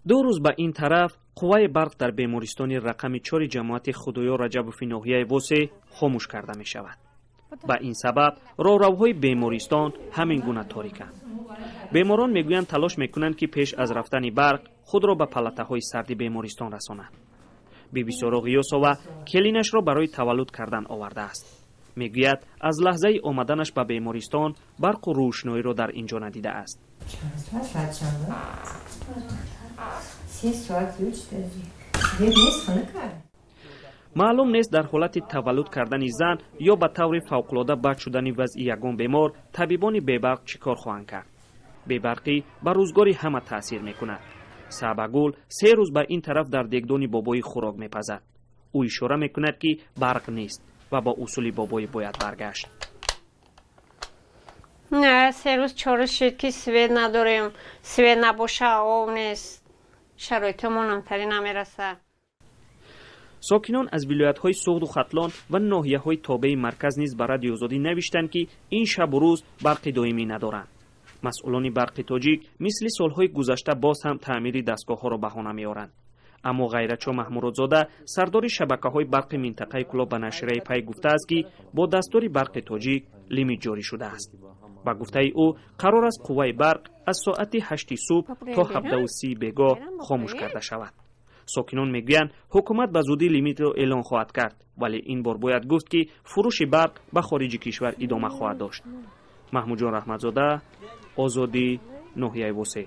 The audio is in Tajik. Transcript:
2 рӯз ба ин тараф қувваи барқ дар бемористони рақами чори ҷамоати Худоёр Раҷабови ноҳияи Восе хомӯш карда мешавад. Ба ин сабаб роҳравҳои бемористон ҳамин гуна ториканд. Беморон мегӯянд, талош мекунанд, ки пеш аз рафтани барқ худро ба палатаҳои сарди бемористон расонанд. Бибисоро Ғиёсова келинашро барои таваллуд кардан овардааст. Мегӯяд, аз лаҳзаи омаданаш ба бемористон барқу рӯшноиро дар ин ҷо надидааст. Чанд соат? Соат чанд? 3 соат зуд шудази. Свет нест, хунука. Маълум нест, дар ҳолати таваллуд кардани зан ё ба таври фавқулода бад шудани вазъи ягон бемор табибони бебарқ чӣ кор хоҳанд кард. Бебарқӣ ба рӯзгори ҳама таъсир мекунад. Саъбагул 3 рӯз ба ин тараф дар дегдони бобоӣ хӯрок мепазад. Ӯ ишора мекунад, ки барқ нест ва бо усули бобоӣ бояд баргашт. Не, 3 рӯз, 4 рӯз шуд, ки свет надорем. Свет набоша, об нест, шароитамон ҳамтари намерасад. Сокинон аз вилоятҳои Суғду Хатлон ва ноҳияҳои тобеи марказ низ ба Радиои Озодӣ навиштанд, ки ин шабу рӯз барқи доимӣ надоранд. Масъулони Барқи Тоҷик мисли солҳои гузашта боз ҳам таъмири дастгоҳҳоро баҳона меоранд. Аммо Ғайратшо Маҳмуродзода, сардори шабакаҳои барқи минтақаи Кӯлоб, ба нашрияи Пай гуфтааст, ки бо дастури Барқи Тоҷик лимит ҷорӣ шудааст. Ба гуфтаи ӯ, қарор аст қувваи барқ аз соати 8-и субҳ то 17:30 бегоҳ хомӯш карда шавад. Сокинон мегӯянд, ҳукумат ба зудӣ лимитро эълон хоҳад кард, вале ин бор бояд гуфт, ки фурӯши барқ ба хориҷи кишвар идома хоҳад дошт. Маҳмудҷон Раҳматзода, Озодӣ, ноҳияи Восе.